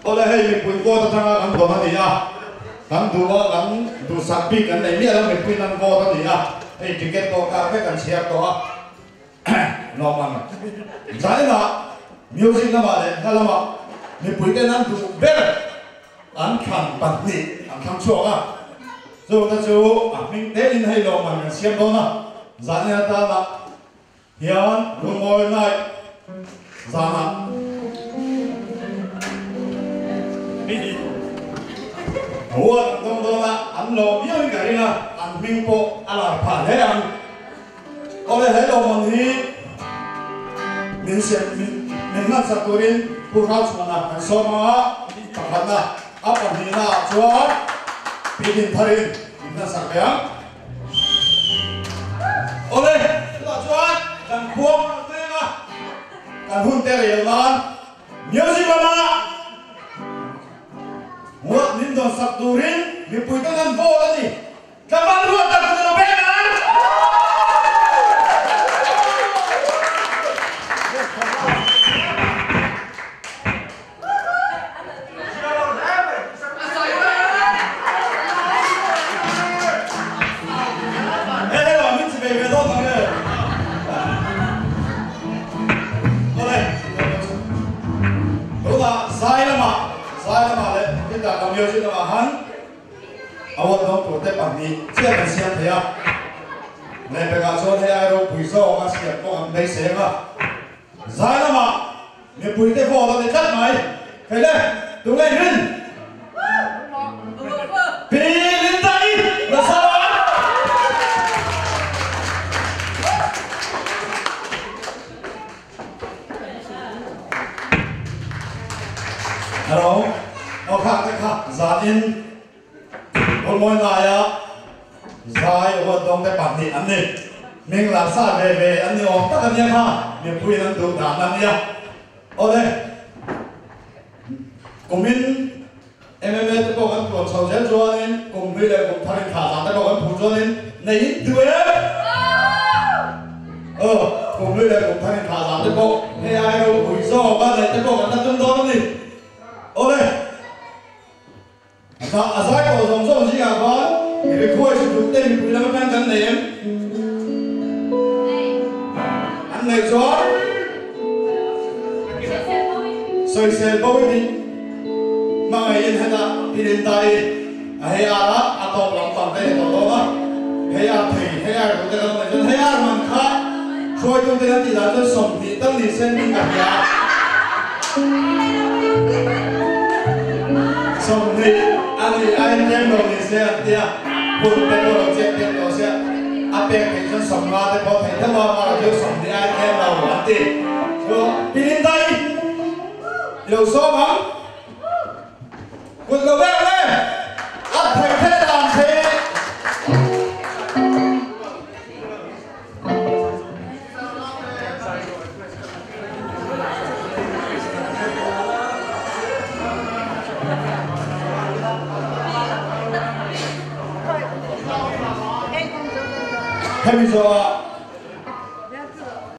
Awle hei mipui vote atanga kan dawn a ni a, kan duh a kan duhsak bik kan nei miah lo mipuiin an vote a ni a, hei ticket pawh kar vek an chhiar tawh a lawm ang. Zainah music lamah leh hla lamah mipui ten an duh ber an thlan pahnih an thlang chhuak a, chungte chu a hming tein hei lawmman kan siam dawn a, zanin atana Hian Runmawi Night zanah Huat an dawng dawn a, an lawm viau in ka ring a, an hming pawh a lar phah hle ang. Awle he lawmawm hi min siam min min hmansak turin Pu Hralchhuana kan sawm ang a, pakhatna a pahnihna ah chuan Pi Dintharin min hmansak ve ang. Awle, chutah chuan kan khuang a rawn leng a, kan hun te rel nan music lama nguat min dawn sak turin mipui ten an vote a ni. Tlangval ruat tak chu lo beng ang! Chiah kan siam thei a, lehpekah chuan hei ai ropui zawk a siam pawh an beisei ang a, zai lamah Mipui te vote a ni tlat mai. Hei le, tunge in rin? Pi Linda-i nasa lo ang. Hello, aw kha te kha zan in Runmawi ngaia zai huat dawng te pahnih an ni. Hming lar sa ve ve an ni awm tak a nia kha, mipuiin an duh dan a nia. Awle, kumin MMA te pawh kan tluan chho zel chuanin kum hlui leh kum thar inthlah zan te pawh kan phu chuanin nei in duh em? Aw, kum hlui leh kum thar inthlah zan te pawh hei ai ropui zawk a neih te pawh kan la tum dawn a ni. Awle. A zai tawh zawng zawng zingah khan request duh te mipui lam atang kan nei em? An neih chuan sawisel bo i tih hmangaihin hetah tin in ta i a hei ar a a tawp lam pang te ni tawh dawn a, hei ar thei hei ar duh te kan awm nei chuan hei ar man kha hruaitu ten an tih dan chuan 20 tal ni sen in ka hria. 20 a ni a inrem lo ni se an tia, hun te pawh lo chiak piak tawh sia, a pek theih chuan 50 te pawh theih deuh a, mara chu 20 a inrem lo an ti. Chu Pilinda-i i lo sawm ang. Kut lo vek le! A theih theih dan thei. Hemi zawhah.